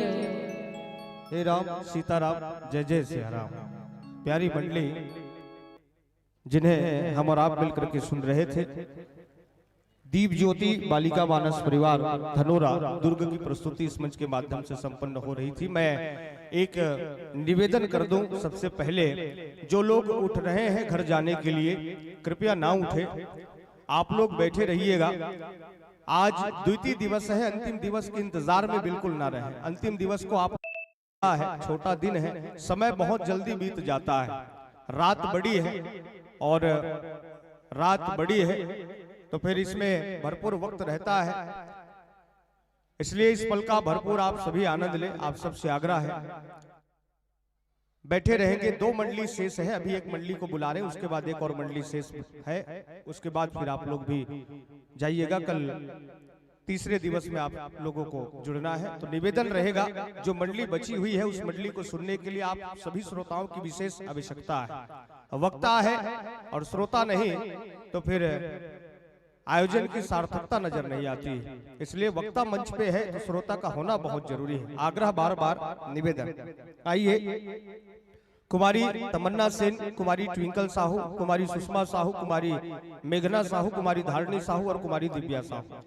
हे राम सीताराम, जय जय सिया राम। प्यारी मंडली, जिन्हें हम और आप मिलकर के सुन रहे थे, दीप ज्योति बालिका मानस परिवार धनोरा दुर्ग की प्रस्तुति इस मंच के माध्यम से संपन्न हो रही थी। मैं एक निवेदन कर दूं, सबसे पहले जो लोग उठ रहे हैं घर जाने के लिए, कृपया ना उठे, आप लोग बैठे रहिएगा। आज द्वितीय दिवस है, अंतिम दिवस के इंतजार में बिल्कुल ना रहें। अंतिम दिवस को आप है, छोटा दिन है, समय बहुत जल्दी बीत जाता है। रात बड़ी है और रात बड़ी है तो फिर इसमें भरपूर वक्त रहता है, इसलिए इस पल का भरपूर आप सभी आनंद लें। आप सबसे आग्रह है, बैठे रहेंगे। दो मंडली शेष है, अभी एक मंडली को बुला रहे हैं, उसके बाद एक और मंडली शेष है, उसके बाद फिर आप लोग भी जाइएगा। कल तीसरे दिवस में आप लोगों को जुड़ना है, तो निवेदन रहेगा, जो मंडली बची हुई है उस मंडली को सुनने के लिए आप सभी श्रोताओं की विशेष आवश्यकता है। वक्ता है और श्रोता नहीं तो फिर आयोजन की सार्थकता नजर नहीं आती, इसलिए वक्ता मंच पे है तो श्रोता का होना बहुत जरूरी है। आग्रह, बार बार निवेदन। आइए, कुमारी तमन्ना सेन, कुमारी ट्विंकल साहू, कुमारी सुषमा साहू, कुमारी मेघना साहू, कुमारी धारणी साहू और कुमारी दिव्या साहू।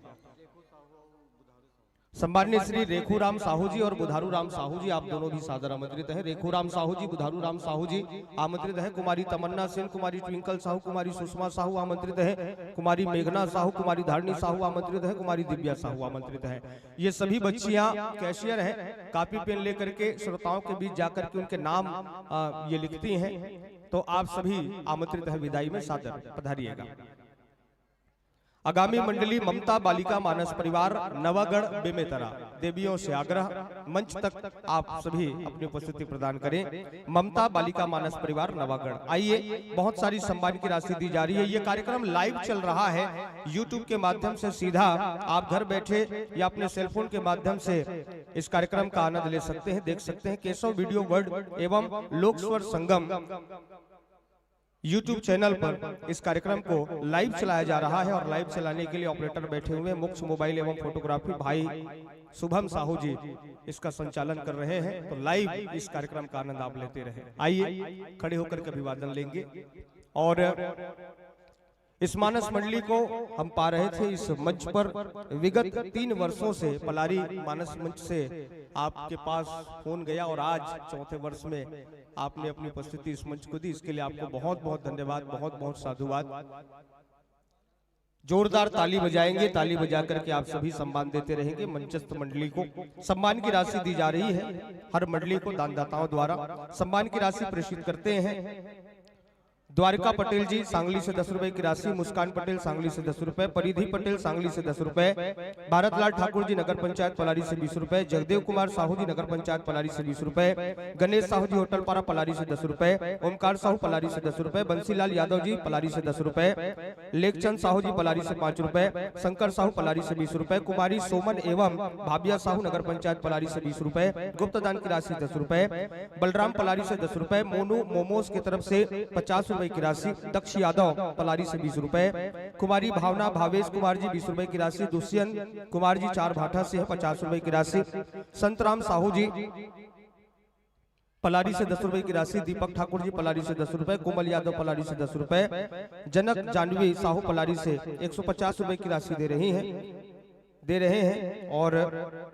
सम्मान्य श्री रेखू राम साहू जी और बुधारू राम साहू जी, आप दोनों भी सादर आमंत्रित हैं। रेखू राम साहू जी, बुधारू राम साहू जी आमंत्रित हैं। कुमारी तमन्ना सेन, कुमारी ट्विंकल साहू, कुमारी सुषमा साहू आमंत्रित हैं। कुमारी मेघना साहू, कुमारी धारणी साहू आमंत्रित हैं। कुमारी दिव्या साहू आमंत्रित हैं। ये सभी बच्चियां कैशियर हैं, कॉपी पेन लेकर के श्रोताओं के बीच जाकर के उनके नाम, आ, ये लिखती हैं। तो आप सभी आमंत्रित हैं विदाई में, सादर पधारिएगा। आगामी मंडली ममता बालिका मानस परिवार नवागढ़ बेमेतरा। देवियों से आग्रह, मंच तक आप सभी अपनी उपस्थिति प्रदान करें। ममता बालिका मानस परिवार नवागढ़, आइए, बहुत सारी सम्मान की राशि दी जा रही है। ये कार्यक्रम लाइव चल रहा है YouTube के माध्यम से, सीधा आप घर बैठे या अपने सेलफोन के माध्यम से इस कार्यक्रम का आनंद ले सकते हैं, देख सकते हैं। केशव वीडियो वर्ल्ड एवं लोक स्वर संगम YouTube चैनल पर इस कार्यक्रम को लाइव चलाया जा रहा है और लाइव चलाने के लिए ऑपरेटर बैठे हुए हैं। मोक्ष मोबाइल एवं फोटोग्राफी भाई शुभम साहू जी इसका संचालन कर रहे हैं, तो लाइव इस कार्यक्रम का आनंद आप लेते रहें। आइए, खड़े होकर के अभिवादन लेंगे। और इस मानस मंडली को हम पा रहे थे इस मंच पर। विगत तीन वर्षों से पलारी मानस मंच से आपके पास फोन गया और आज चौथे वर्ष में आपने अपनी उपस्थिति इस मंच को दी, इसके लिए आपको बहुत बहुत धन्यवाद, बहुत बहुत साधुवाद। जोरदार ताली बजाएंगे, ताली बजा करके आप सभी सम्मान देते रहेंगे मंचस्थ मंडली को। सम्मान की राशि दी जा रही है हर मंडली को दानदाताओं द्वारा। सम्मान की राशि प्रेषित करते हैं द्वारिका पटेल जी सांगली से दस रुपए की राशि, मुस्कान पटेल सांगली से दस रुपए, परिधि पटेल सांगली से दस रुपए, भारत लाल ठाकुर जी नगर पंचायत पलारी से बीस रुपए, जगदेव कुमार साहू जी नगर पंचायत पलारी से बीस रुपए, गणेश साहू जी होटल पारा पलारी से दस रुपए, ओमकार साहू पलारी से दस रुपए, बंसीलाल यादव जी पलारी से दस रुपए, लेखचंद साहू जी पलारी से पाँच रुपए, शंकर साहू पलारी से बीस रुपए, कुमारी सोमन एवं भाबिया साहू नगर पंचायत पलारी से बीस रुपए, गुप्त दान की राशि दस रुपए, बलराम पलारी से दस रुपए, मोनू मोमोज की तरफ से पचास रुपए की राशि, दक्ष यादव पलारी से बीस रुपए, कुमारी भावना भावेश कुमार जी बीस रुपए की राशि, दुष्यंत कुमार जी चार भाटा से है पचास रुपए की राशि, संतराम साहू जी पलारी से दस रुपए की राशि, दीपक ठाकुर जी पलारी से दस रुपए, कोमल यादव पलारी से दस रुपए, जनक जानवी साहू पलारी से एक सौ पचास रुपए की राशि दे रही हैं, दे रहे हैं। और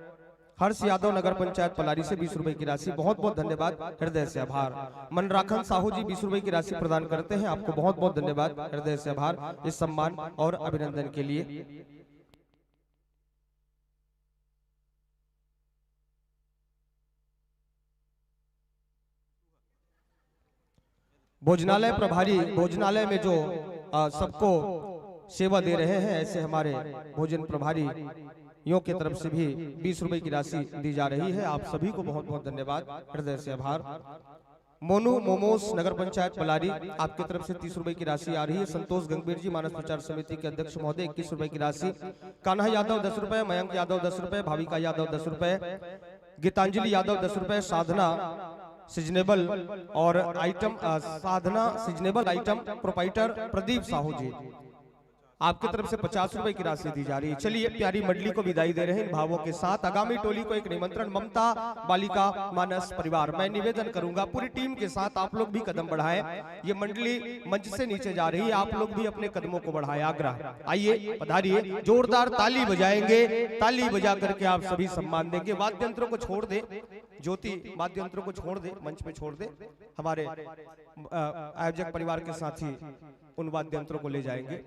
हर्ष यादव नगर पंचायत पलारी से बीस रुपए की राशि, बहुत बहुत धन्यवाद, हृदय से आभार। मनराखन साहू जी बीस रुपए की राशि प्रदान करते हैं, आपको बहुत बहुत धन्यवाद, हृदय से आभार इस सम्मान और अभिनंदन के लिए। भोजनालय प्रभारी, भोजनालय में जो, आ, सबको सेवा दे रहे हैं, ऐसे हमारे भोजन प्रभारियों की तरफ से भी बीस रुपए की राशि दी जा रही है। आप सभी को बहुत बहुत धन्यवाद, हृदय से आभार। मोनू मोमोस नगर पंचायत पलारी, आपकी तरफ से तीस रुपए की राशि आ रही है। संतोष गंगबीर जी मानस प्रचार समिति के अध्यक्ष महोदय, इक्कीस रुपए की राशि। कान्हा यादव दस रुपए, मयंक यादव दस रुपए, भाविका यादव दस रुपए, गीतांजलि यादव दस रुपए, साधना सीजनेबल और आइटम, अ, Sadhana seasonable item proprietor Pradeep Sahu ji, आपकी तरफ से पचास रुपए की राशि दी जा रही है। चलिए, प्यारी मंडली को विदाई दे रहे हैं इन भावों के साथ। आगामी टोली को एक निमंत्रण, ममता बालिका मानस परिवार। मैं निवेदन करूंगा, पूरी टीम के साथ आप लोग भी कदम बढ़ाएं। ये मंडली मंच से नीचे जा रही है, आप लोग भी अपने कदमों को बढ़ाएं। आग्रह, आइए, पधारिए, जोरदार ताली बजाएंगे। ताली बजा करके आप सभी सम्मान देंगे। वाद्य यंत्रों को छोड़ दे, ज्योति, वाद्य यंत्रों को छोड़ दे, मंच पे छोड़ दे। हमारे, अ, आयोजक परिवार के साथी उन वाद्य यंत्रों को ले जाएंगे।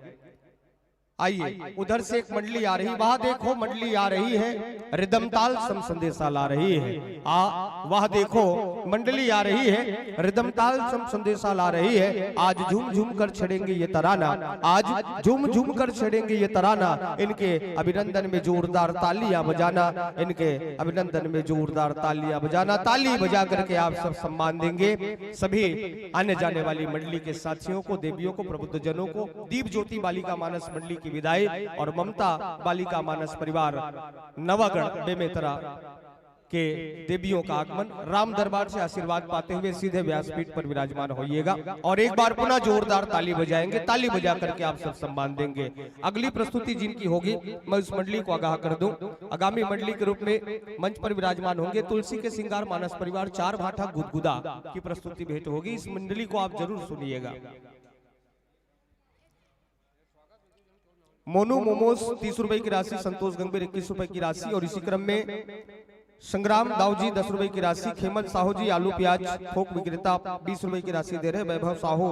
आइए, उधर से एक मंडली आ रही, वहां देखो, मंडली आ रही है, रिदम ताल सम संदेशा ला रही है। आ, वहां देखो, मंडली आ रही है, रिदम ताल सम संदेशा ला रही है। आज झूम झूम कर छेड़ेंगे ये तराना, आज झूम झूम कर छेड़ेंगे ये तराना। इनके अभिनंदन में जोरदार तालियां बजाना, इनके अभिनंदन में जोरदार तालियां बजाना। ताली बजा करके आप सब सम्मान देंगे सभी आने जाने वाली मंडली के साथियों को, देवियों को, प्रबुद्ध जनों को। दीप ज्योति बालिका मानस मंडली की विदाई और ममता बालिका मानस परिवार नवागढ़ बेमेतरा के देवियों का आगमन। राम दरबार से आशीर्वाद पाते हुए सीधे व्यासपीठ पर विराजमान होइएगा। और एक बार पुनः जोरदार ताली बजाएंगे। ताली बजा करके आप सब सम्मान देंगे। अगली प्रस्तुति जिनकी होगी, मैं उस मंडली को आगाह कर दूं। आगामी मंडली के रूप में मंच पर विराजमान होंगे तुलसी के श्रृंगार मानस परिवार चार भाठा गुदगुदा की प्रस्तुति भेंट होगी। इस मंडली को आप जरूर सुनिएगा। मोनू मोमोज तीस रुपए की राशि, संतोष गंभीर इक्कीस रुपए की राशि और इसी क्रम में संग्राम दाऊ जी दस रुपए की राशि, खेमन साहू जी आलू प्याज थोक विक्रेता बीस रुपए की राशि दे रहे हैं, वैभव साहू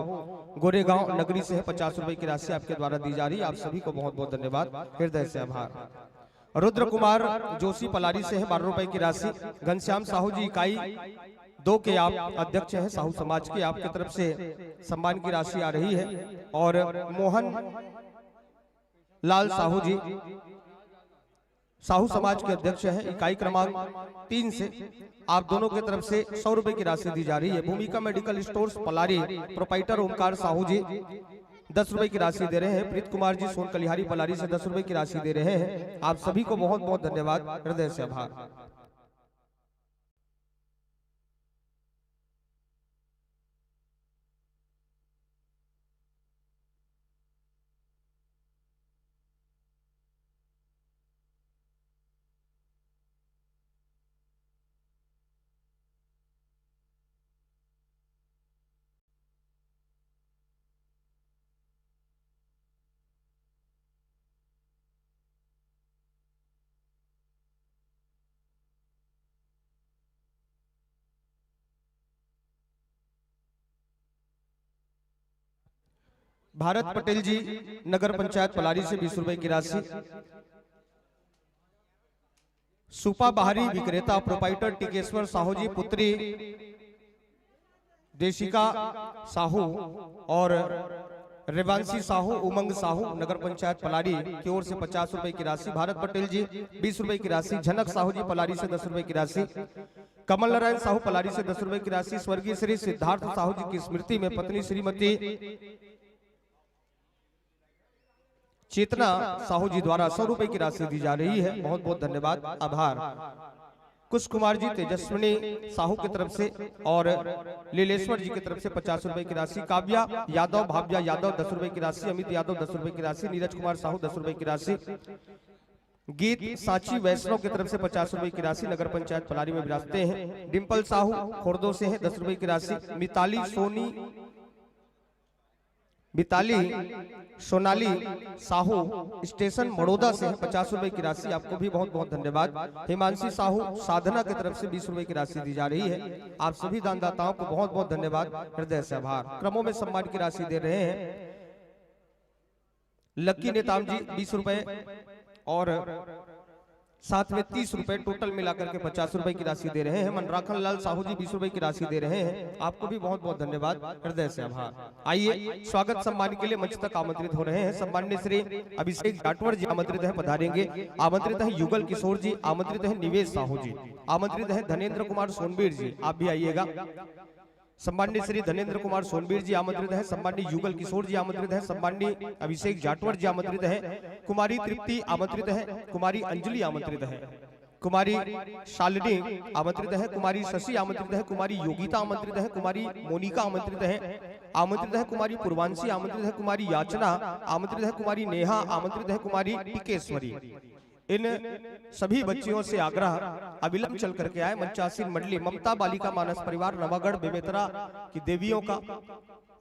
गोरेगांव नगरी से है, पचास रुपए की राशि आपके द्वारा दी जा रही है। आप सभी को बहुत बहुत धन्यवाद, हृदय से आभार। रुद्र कुमार जोशी पलारी से है बारह रुपए की राशि, घनश्याम साहू जी इकाई दो के आप अध्यक्ष हैं साहू समाज के, आपकी तरफ से सम्मान की राशि आ रही है। और मोहन लाल साहू जी साहू समाज के अध्यक्ष हैं, इकाई क्रमांक तीन से आप दोनों की तरफ से सौ रुपए की राशि दी जा रही है। Bhumika medical stores Palari, proprietor Omkar Sahu ji दस रुपए की राशि दे रहे हैं। प्रीत कुमार जी सोन कलिहारी पलारी से दस रुपए की राशि दे रहे हैं। आप सभी को बहुत बहुत धन्यवाद, हृदय से आभार। भारत पटेल जी, नगर पंचायत पलारी से बीस रुपए की राशि। सुपा बाहरी विक्रेता प्रोपाइटर टिकेश्वर साहू जी, पुत्री देशिका साहू और रेवांशी साहू, उमंग साहू, नगर पंचायत पलारी की ओर से पचास रुपए की राशि। भारत पटेल जी, बीस रुपए की राशि। झनक साहू जी पलारी से दस रुपए की राशि। कमल नारायण साहू पलारी से दस रुपए की राशि स्वर्गीय श्री सिद्धार्थ साहू जी की स्मृति में पत्नी श्रीमती चेतना साहू जी द्वारा सौ रुपए की राशि दी जा रही है। बहुत बहुत धन्यवाद, आभार। कुश कुमार जी तेजस्विनी साहू की तरफ से और लीलेश्वर जी की तरफ से पचास रुपए की राशि, काव्या यादव, भाव्या यादव दस रुपए की राशि, अमित यादव दस रुपए की राशि, नीरज कुमार साहू दस रुपए की राशि, गीत साची वैष्णव की तरफ से पचास रुपए की राशि, नगर पंचायत पलारी में विराजते हैं। डिम्पल साहू खोर्दो से है, दस रुपए की राशि। मिताली सोनी, मिताली सोनाली साहू स्टेशन मड़ोदा से है, पचास रुपए की राशि, आपको भी बहुत बहुत धन्यवाद। हिमांशी साहू साधना की तरफ से बीस रुपए की राशि दी जा रही है। आप सभी दानदाताओं को बहुत बहुत धन्यवाद, हृदय से आभार। क्रमों में सम्मान की राशि दे रहे हैं लक्की नेताम जी बीस रुपए और साथ में तीस रुपए, टोटल मिलाकर के पचास रुपए की राशि दे रहे हैं। मनराखन लाल साहू जी बीस रुपए की राशि दे रहे हैं। आपको भी बहुत बहुत धन्यवाद, हृदय से आभार। आइए, स्वागत सम्मान के लिए मंच तक आमंत्रित हो रहे हैं सम्मान्य श्री अभिषेक जाटवर जी आमंत्रित हैं, पधारेंगे। आमंत्रित हैं युगल किशोर जी, आमंत्रित हैं निवेश साहू जी, आमंत्रित हैं धनेंद्र कुमार सोनबीर जी, आप भी आइएगा। सम्मान्य श्री धनेंद्र कुमार सोनबीर जी आमंत्रित हैं, सम्मान्य युगल किशोर जी आमंत्रित हैं, सम्मान्य अभिषेक जाटवर जी आमंत्रित हैं, कुमारी तृप्ति आमंत्रित है, कुमारी अंजलि आमंत्रित है, कुमारी शालिनी आमंत्रित है, कुमारी शशि आमंत्रित है, कुमारी योगिता आमंत्रित है, कुमारी मोनिका आमंत्रित है, आमंत्रित है कुमारी पूर्वांशी, आमंत्रित है कुमारी याचना, आमंत्रित है कुमारी नेहा, आमंत्रित है कुमारी टिकेश्वरी। इन सभी बच्चियों से आग्रह, अविलंब चल करके आए। मंचासीन मंडली ममता बालिका मानस परिवार नवागढ़ बेमेतरा की देवियों का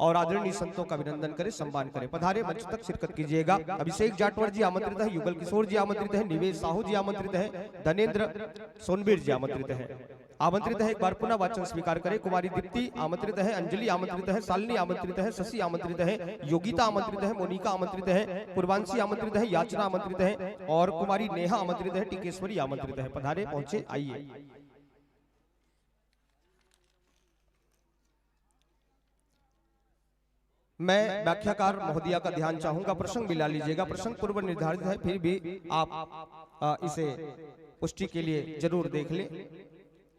और आदरणीय संतों का अभिनंदन करें, सम्मान करें। पधारे, मंच तक शिरकत कीजिएगा। अभिषेक जाटवर जी आमंत्रित है, युगल किशोर जी आमंत्रित है, निवेश साहू जी आमंत्रित है, धनेंद्र सोनबीर जी आमंत्रित है। आमंत्रित है, एक बार पुनः वाचन स्वीकार करें। कुमारी दीप्ति आमंत्रित है, अंजलि आमंत्रित है, शालिनी आमंत्रित है, शशि आमंत्रित है, योगिता आमंत्रित है, मोनिका आमंत्रित है, पूर्वांशी आमंत्रित है, याचना आमंत्रित है और कुमारी नेहा आमंत्रित है, टिकेश्वरी आमंत्रित है। पधारे, पहुंचे, आइए। मैं व्याख्याकार महोदया का ध्यान चाहूंगा, प्रसंग मिला लीजिएगा। प्रसंग पूर्व निर्धारित है, फिर भी आप, अ, इसे पुष्टि के लिए जरूर देख लें।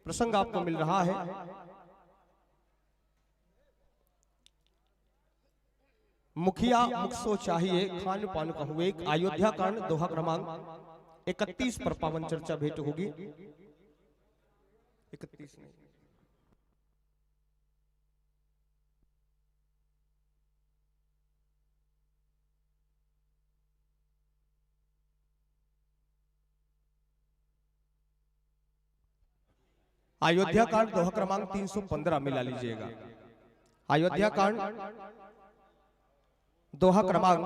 प्रसंग आपको मिल रहा है। मुखिया मुख सो चाहिए, खान पान कहूँ एक। अयोध्या कांड, दोहा क्रमांक इकतीस पर पावन चर्चा भेंट होगी। इकतीस नहीं। अयोध्या कांड, दोहा क्रमांक तीन सौ पन्द्रह मिला लीजिएगा। अयोध्या कांड, दोहा क्रमांक